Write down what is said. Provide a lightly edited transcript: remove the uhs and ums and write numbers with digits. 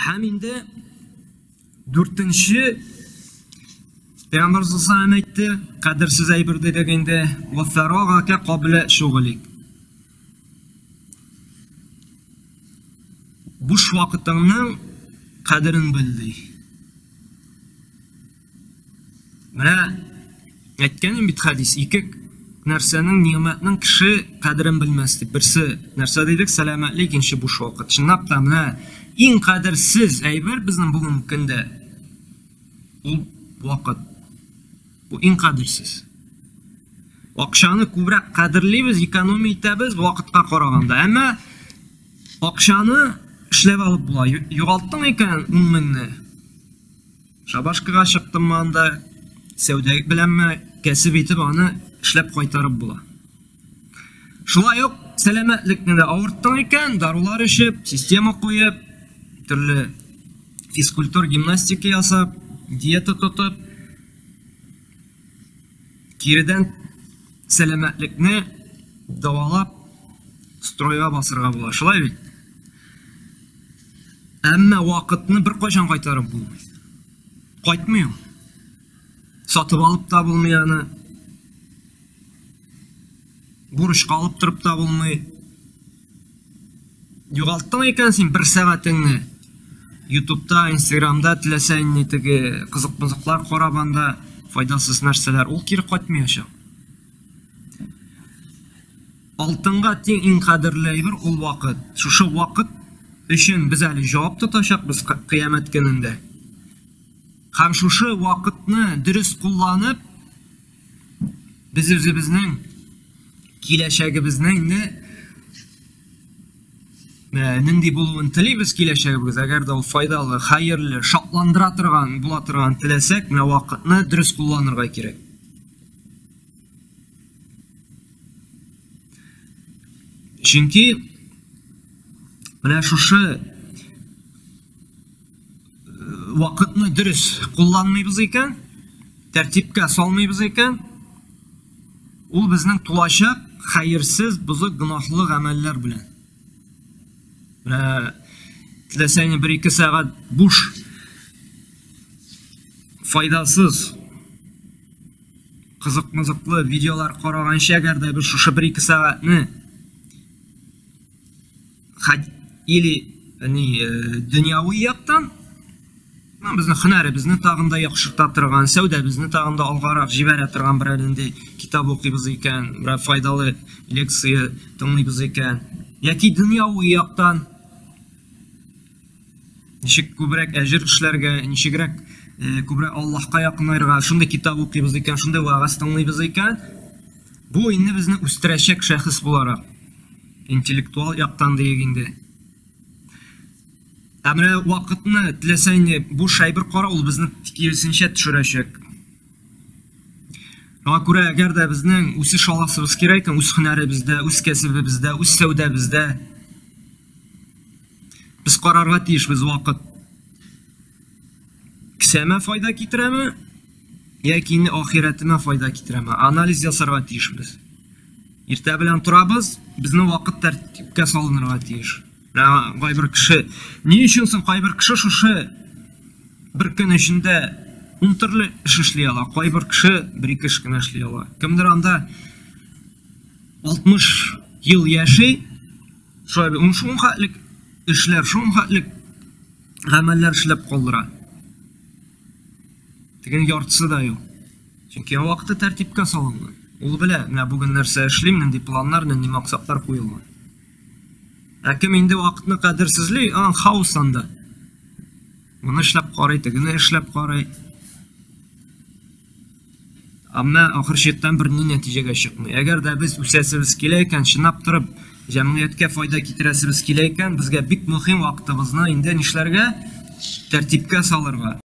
Һәм инде дүртенче Пәйгамбәр саллаллаху әйтте, кадерсез әйбер дидек инде, ва фарагака кабла шугълик. Буш вакытыңның кадерен бел ди. Менә әйткәнем бит хәдис, ике нәрсәнең, ни'мәтнең кеше кадерен белмәс дип. Берсе нәрсә дидек? Сәламәтлек, икенче буш вакыт. Чынлап та менә иң кадерсез әйбер безнең бүгенге көндә ул вакыт. Бу иң кадерсез. Акчаны күбрәк кадерлибез, экономия итәбез вакытка караганда. Әмма акчаны эшләп алып була. Югалттың икән 10 меңне, Шабашкага чыктыммы анда, сәүдә беләнме, кәсеп итеп аны эшләп кайтарып була. Шулай ук сәламәтлекне дә авырттың икән, дарулар эчеп, система куеп, төрле физкультур гимнастика ясап, диета тотып, киредән сәламәтлекне дәвалап, стройга басырга була. Шулай бит? Әмма вакытны беркайчан кайтарып булмый. Кайтмый ул. Сатып алып та булмый аны. Бурычка алып торып та булмый. Югалттың икән син бер сәгатеңне. Ютубта, Инстаграмда теләсә нинди теге кызык-мызыклар карап анда файдасыз нәрсәләр, ул кире кайтмаячак. Алтынга тиң иң кадерле әйбер ул вакыт. Шушы вакыт өчен без әле җавап тотачакбыз кыямәт көнендә. Һәм шушы вакытны дөрес кулланып, без үзебезнең киләчәгебезне инде нинди булуын телибез киләчәгебез, әгәр дә ул файдалы, хәерле, шатландыра торган була торган теләсәк, менә вакытны дөрес кулланырга кирәк. Чөнки менә шушы вакытны дөрес кулланмыйбыз икән, тәртипкә салмыйбыз икән, ул безнең тулачак хәерсез, бозык, гөнаһлы гамәлләр белән. Менә теләсәң бер-ике сәгать буш, файдасыз кызык-мызыклы видеолар караганчы, әгәр дә без шушы бер-ике сәгатьне или ни дөньяви яктан безнең һөнәребезне тагын да яхшырта торган, сәүдәбезне тагын да алгарак җибәрә торган берәр нинди китап укыйбыз икән, берәр файдалы лекция тыңлыйбыз икән, яки дөньяви яктан ничек күбрәк әҗер эшләргә, ничегрәк күбрәк Аллаһка якынаерга, шундый китап укыйбыз икән, шундый вәгазь тыңлыйбыз икән, бу инде безне үстерәчәк шәхес буларак, интеллектуал яктан диек инде. Ә менә вакытны теләсә инде буш әйбер кара, ул безне киресенчә төшерәчәк. Шуңа күрә, әгәр дә безнең үсеш аласыбыз кирәк икән, үз һөнәребездә, үз кәсебебездә, үз сәүдәбездә, без карарга тиешбез вакыт кесәмә файда китерәме, яки инде ахирәтемә файда китерәме? Анализ ясарга тиешбез. Иртә белән торабыз, безнең вакыт тәртипкә салынырга тиеш. Менә кайбер кеше, ни өчен соң кайбер кеше шушы бер көн эчендә ун төрле эш эшли ала, кайбер кеше бер-ике эш кенә эшли ала. Кемдер анда 60 ел яши, шулай бит, шул хәтлек эшләр, шул хәтлек гамәлләр эшләп калдыра. Тегенең яртысы да юк. Чөнки вакыты тәртипкә салынган. Ул белә, менә бүген нәрсә эшлим, нинди планнар, нинди максатлар куелган. Ә кем инде вакытны кадерсезли, аның хаос анда. Моны эшләп карый, тегене эшләп карый. Әмма ахыр чиктән бер ни нәтиҗәгә чыкмый. Әгәр дә без үсәсебез килә икән, чынлап торып җәмгыятькә файда китерәсебез килә икән, безгә бик мөһим вакытыбызны инде нишләргә? Тәртипкә салырга.